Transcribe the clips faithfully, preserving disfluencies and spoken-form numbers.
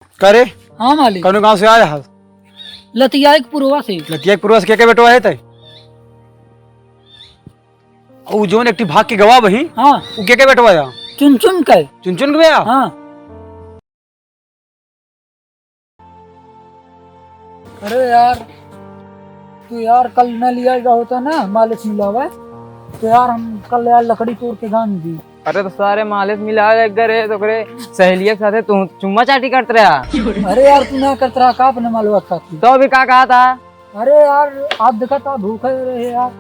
करे? हाँ मालिक। कौनो गाँव से आया है? लतिया के पुरवा से। लतिया के पुरवा से के के बेटवा है तै? उ जौन एक ठी भाग के गवा बही? हाँ। उ के के बेटवा है? चुनचुन के। चुनचुन के भैया? हाँ। अरे यार, तू यार कल न लिया गया होता ना मालिश मिलावे, तो यार हम कल यार लकड़ी तोड़ के गान दी। अरे तो सारे मालिश मिलावे लग गए रहे, तो ओकरे सहेलिया के साथे तू चुम्मा चाटी करत रहा। अरे यार, तू ना करत रहा का अपने मालवा के साथे? तो अभी का कहा था? अरे यार, आप देखा था भूखे रहे यार।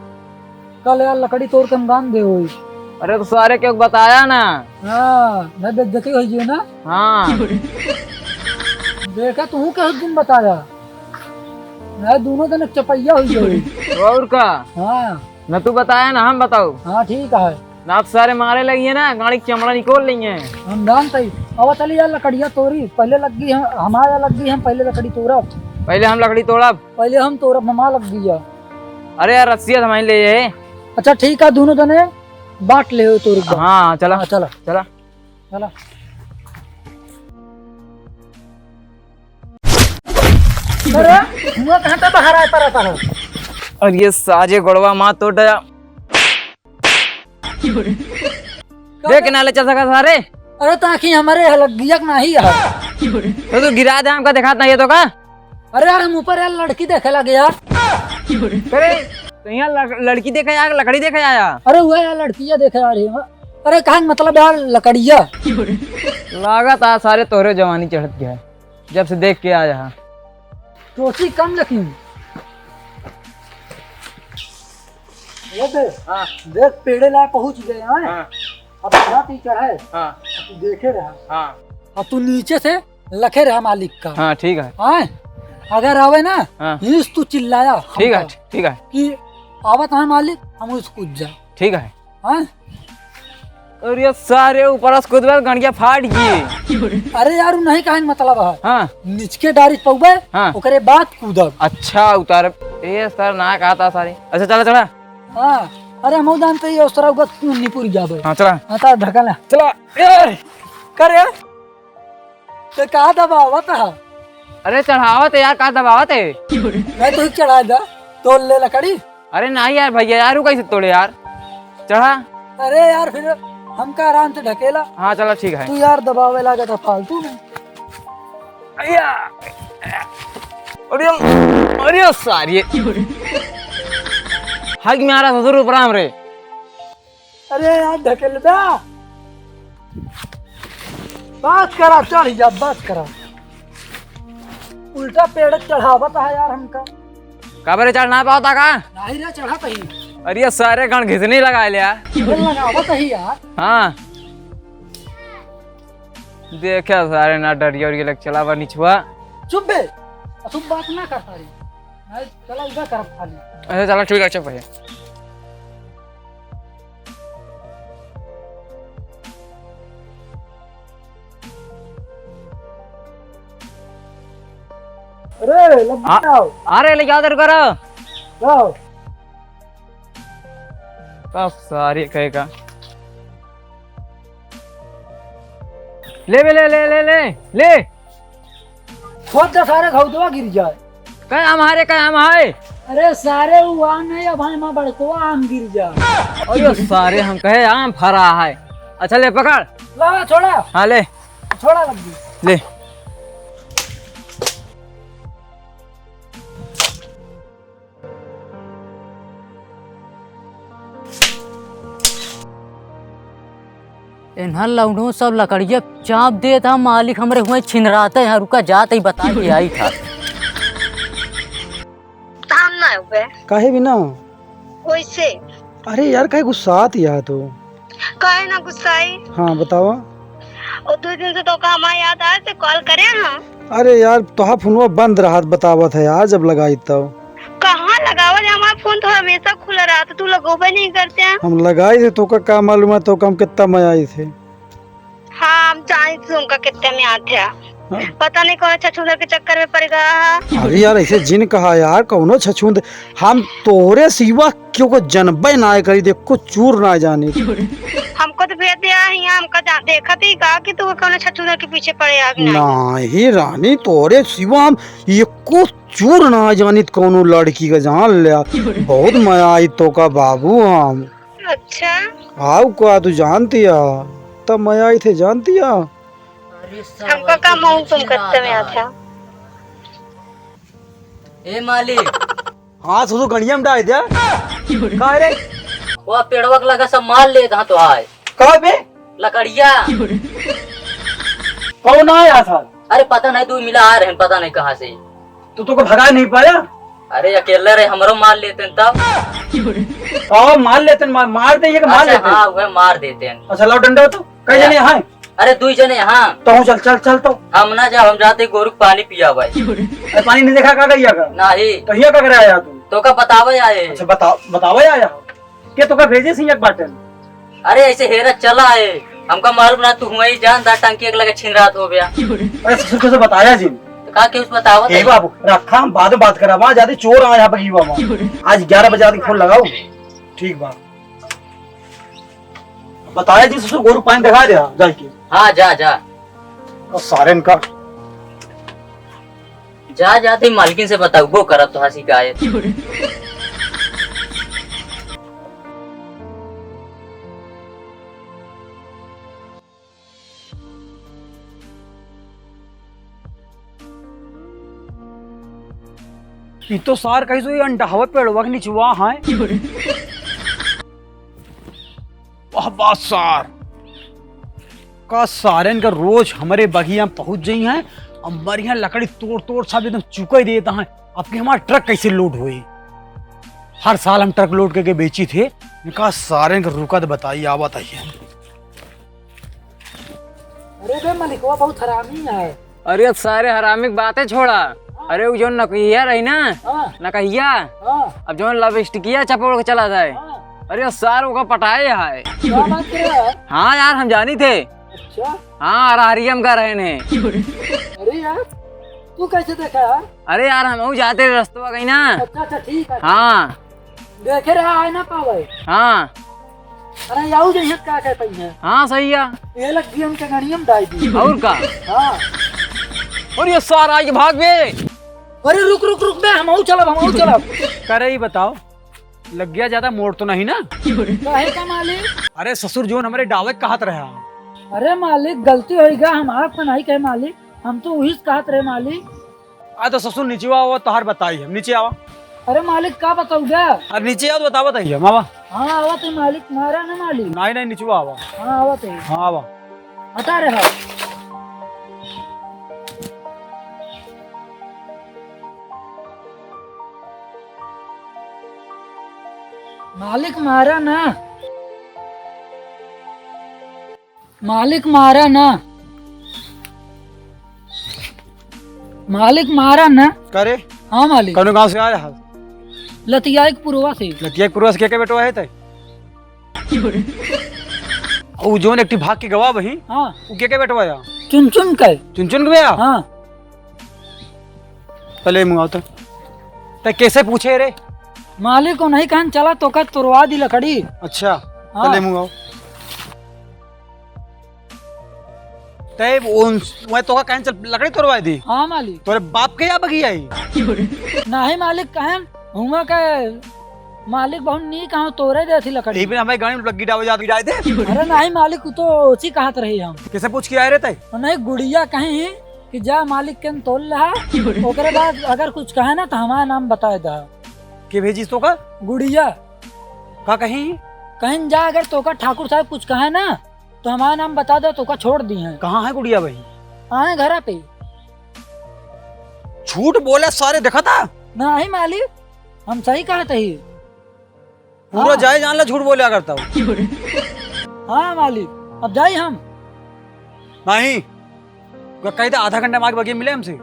कल यार लकड़ी तोड़ के हम गान दे होई। अरे तो सारे क्यों बताया ना? हाँ, मैं बेइज्जती होई जी ना। हाँ। देखा तू के उस दिन बताया। मैं दोनों जने चपैया होई गए। और का? हाँ। न तू बताया ना हम बताओ। हाँ ठीक है। ना आप सारे मारे लगी है ना, गाड़ी की चमड़ा निकोल ली है। हम जानते ही। अब चली यार लकड़िया तोरी, पहले लग गई हम, हमारा लग गई हम पहले लकड़ी तोड़ब। पहले हम लकड़ी तोड़ब। पहले हम तोड़ब, हमारा लग गया। अरे यार रस्सिया थमाई ले ये। अच्छा ठीक है, दोनों जने बांट ले हो तोड़ के। हाँ, चला। हाँ, चला। चला। चला। अरे, हुआ कहाँ पे बाहर आए पड़ा था? और ये साजे गोड़वा माँ तोड़ दिया। देख ना ले चल सका सारे। अरे, ताकि हमारे हलगियक नहीं है। तो तू गिरा दे, हमका दिखात नहीं है तो का? अरे यार, हम ऊपर यार लड़की देखे लगे यार। अरे, तो यहाँ लड़-, लड़की देखे आया, लकड़ी देखे आया? अरे, हुआ यार लड़कियाँ देखे आ रही है। अरे, कहा मतलब यार लकड़िया। लागत आ सारे तोहरे जवानी चढ़त गया है, जब से देख के आया है। तो उसी कम लेकिन। ये दे, हाँ। देख पेड़े ला पहुँच गए हैं। हाँ। अब छत ही चढ़े। हाँ। अब तू देखे रहा। हाँ। अब तू नीचे से लखे रहा मालिक का। हाँ, ठीक है। हाँ, अगर आवे ना, हाँ। यूं तू चिल्लाया ठीक है, हमका ठीक है। कि आवत है मालिक, हम उस कूद जा। ठीक है। हाँ? और ये सारे ऊपर से कूदबे, गंडिया फाट गई। अरे यार, उ नहीं कहे मतलब है। हाँ। निचके डारी पौबे, हाँ। ओकरे बाद कूदब। अच्छा, उतार। ए सर, ना कहा था सारे। अच्छा, चला, चला। हाँ, अरे हम जानते ही उस तरह उगत निपुर जाबे। हाँ, चला। हाँ, तार ढका ला। चला। ए! करे? ते का दबावत है? अरे चढ़ावत है यार, का दबावत है? मैं तो ही चढ़ा दा, तोड़ ले लकड़ी। अरे नहीं यार भैया यार, वो कैसे तोड़े यार? चढ़ा। अरे यार फिर हमका आराम से ढकेला। हाँ चला ठीक है। तू यार दबावे लागत है फालतू में। अय्या। अरे, अरे सारी। हग में आ रहा ससुर उपराम रे। अरे यार ढकेल दा। बस करा, चढ़ जा, बस करा। उल्टा पेड़ चढ़ावत है यार हमका। का बरे चढ़ ना पावता का? नहीं रे, चढ़त ही। अरे ये सारे गण घिसनी लगा लिया। ये लगावत ही यार। हाँ। देखे सारे ना डरिया उरिया लग चला बा निचवा। चुप बे। तू बात ना कर सारी। नहीं, चला इधर करब खाली। अच्छा चला ठीक है, अच्छा भैया। अरे, लग आ, जाओ। अरे, ले जाओ, तेरे को रहो। जाओ। अब सारे कहेगा। ले बे, ले, ले, ले, ले, ले। खोद दे सारे, घौदवा गिर जाए। कहे आम हाय रे, कहे आम हाय। अरे सारे, वो आम नहीं, अब हमारा बड़कवा आम गिर जा। अरे सारे, हम कहे आम फरा है। अच्छा ले पकड़। ला, छोड़ा। हाँ ले। छोड़ा लग गई। ले। इन्हन लौंडों सब लकड़िया चाप देत ह, मालिक हमरे हुए छिनराते हैं, रुका जात ही बता के आई था। काम ना हुए। काहे भी ना? वैसे। अरे यार, काहे गुस्सात यार तू? काहे ना गुस्साई? हाँ, बतावा। ओ, दो दिन से तोका हमार याद आए, तो कॉल करे हम। अरे यार, तोहार फोनवा बंद रहत, बतावत है यार, जब लगाई तब। कहाँ लगावल है? हमार फोन तो हमेशा खुला रहत, तू लगोबे नहीं करते हैं। हम लगाई थे, तोका का मालूम है, तोका हम कितना में आई थे। हाँ, हम जानी थी तुमका कितने में आते हैं। हाँ। पता नहीं कौन छछूंदर के चक्कर में पड़ गया है। अरे यार, ऐसे जिन कहा यार, कौनो छछूंद, हम तोरे सिवा क्यों को जनबे ना करी, देखो चूर ना जानी। हमको तो भेज दिया है यहाँ, हमका जा-, देखत ही का कि तू कौनो छछूंदर के पीछे पड़े आग नहीं। नहीं रानी, तोरे सिवा हम एको चूर ना जानित कौनो लड़की का, जान ले। बहुत मया आई तोका बाबू हम। अच्छा। आउ का तू जानती है, तब मया आई थे जानती है। हमका का मऊ तुम करते में आता। ए मालिक, हाँ, सुसु गड़िया में डाल दे। का रे? वो पेड़वा के लगा सब मार लेत हाँ तो आए। का बे? लकड़िया। कौन आया था? अरे पता नहीं, दू मिला आ रहे हैं, पता नहीं कहाँ से। तो तोको भगा नहीं पाया? अरे अकेले रहे, हमरो मार लेते हैं तब। का मार लेते हैं, मार, मार दे, ये के मार अच्छा, लेते हैं। हाँ, वह मार देते हैं। अच्छा, लाओ डंडा तो। कई जने यहाँ? अरे, दुई जने यहाँ। तो हूँ चल, चल, चल तो। हम ना जाओ, हम जाते गोरु के पानी पियावे। अरे, पानी नहीं देखा का गइया का? नहीं। तो हिया का करे आया तू? तोका बतावे आए। अच्छा, बता-, बतावे आया? के तोका भेजे सिंह एक बाटन? अरे, ऐसे हेरा चला है, हमका मालूम ना, तू हुआ ही जानता, टंकी एक लगे छिन रात हो गया। अरे, ससुर को से बताया जी। तो का के उस बतावत ए है? बाबू, रखा, हम बाद में बात करा, वहाँ जाते चोर आया यहाँ पर गीवा वहाँ। आज ग्यारह बजे आके फोन लगाओ। ठीक बा। बताया जी ससुर, गोरु पानी देखा दे, जाके। हाँ, जा, जा। और सारेन का। जा, जा, ते मालकिन से बताऊ, वो करत तो हंसी का है। ई तो सार कहीं से अंडहवा पेड़वा के निचवा है। वाह, वाह, सार। का सारेन का रोज हमरे बगिया में पहुंच जाई हैं, हमरे यहाँ लकड़ी तोड़ तोड़ सब एकदम चुका ही देता है। अब की हमारा ट्रक कैसे लोड होई? हर साल हम ट्रक लोड करके बेची थे। इनका सारेन का रुका तो बताइए, आवत है। अरे बे मलिकवा बहुत हरामी है। अरे सारे हरामी की बातें छोड़ा। हाँ। अरे वो जो नकहिया रही ना, हाँ। नकहिया, हाँ। अब जो लबिस्टिकिया चपोड़ के चला जाए। हाँ। अरे सार ओका पटाए है। क्या बात कर रहा है? हाँ यार, हम जानी थे। अच्छा। हाँ, अरहरिया में का रहे ने। अरे यार, तू कैसे देखा यार? अरे यार, हम जाते रस्तवा गई ना। अच्छा, अच्छा, ठीक है। हाँ। देखे रहा है ना पावे। हाँ। अरे याऊ जइहत का कहते हैं? हाँ, सही है। ये लग गई हमके गणियम डाई दी। और का? हाँ। और ये सार आई भाग बे। अरे रुक, रुक, रुक बे, हम आऊ चलब, हम आऊ चलब। करे ही बताओ, लग गया ज्यादा मोड़ तो नहीं ना? काहे का मालिक? अरे ससुर जोन हमरे डावे कहत रहा। अरे मालिक, गलती होई गा, हम आपका नहीं कहे मालिक, हम तो वही कहत रहे मालिक। आ तो ससुर नीचे आवा, तोहार बताई हम, नीचे आवा। अरे मालिक, का बताऊ बे? अरे नीचे आओ तो बतावत है हम, आवा। हाँ, आवत है मालिक, मारा ना मालिक। नहीं, नहीं, नीचे आवा। हाँ, आवत है। हाँ, आवा। हटा रहे हो। मालिक मारा ना। मालिक मारा ना। मालिक मारा ना। का रे? हाँ मालिक। कौनो गांव से आया है? लतियाई के पुरवा से। लतियाई के पुरवा से के के बेटवा है तै? ऊ जोन एक ठी भाग के गवा बही। हाँ। ऊ के के बेटवा या? चुनचुन के। चुनचुन के बे या? हाँ। पहले मुंह आओ तो। तै कैसे पूछे रे? मालिक उन्हीं कहन चला तोका तोरवा दी लकड़ी। अच्छा। हाँ। पहले मुंह आओ। तै उन, वह तोका कहन चल लकड़ी तोरवा दी। हाँ मालिक। तोरे बाप के या बगिया ही? नहीं मालिक, कहन हुआ के मालिक बहुत नीक, हाँ, तोरे देथी लकड़ी। यही पे हमारे गाड़ी में लग्गी डावे जात गिराए दे। अरे नहीं मालिक, उ तो ओची कहत रही हम। कैसे पूछ के आए रे तै? नहीं, गुड़िया कहीं कि जा मालिक के तोल लहा, ओकरे बाद अगर कुछ कहे ना तो हमारा नाम बताए दा। के भेजिस तोका? गुड़िया। का कहीं? कहीं जा, अगर तोका ठाकुर साहब कुछ कहे ना तो हमारा नाम बता दे, तोका छोड़ दी हैं। कहाँ है गुड़िया भाई? आए घरा पे। झूठ बोले सारे, देखा था? नहीं मालिक, हम सही कहत ही। पूरा हाँ। जाए जान ला, झूठ बोले अगर तब। हाँ मालिक, अब जाई हम। नहीं, ओका कह दे आधा घंटा में आके बगिया मिले हमसे।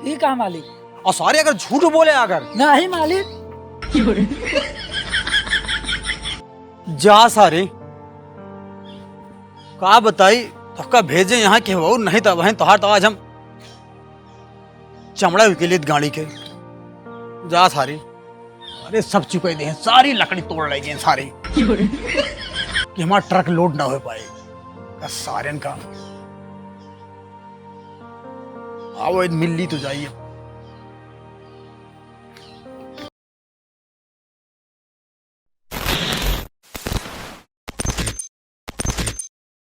ठीक है मालिक। और सारे अगर झूठ बोले अगर। नहीं मालिक। जा सारे, का बताई, तोका भेजे यहाँ के हो, नहीं तब हैं तोहार तो आज हम चमड़ा उकेलित गाड़ी के। जा सारे। अरे सब चुकाई दे हैं, सारी लकड़ी तोड़ ले गए सारे। कि हमारा ट्रक लोड ना हो पाए। का सारेन का। आओ, इन मिल ली तो जाइए।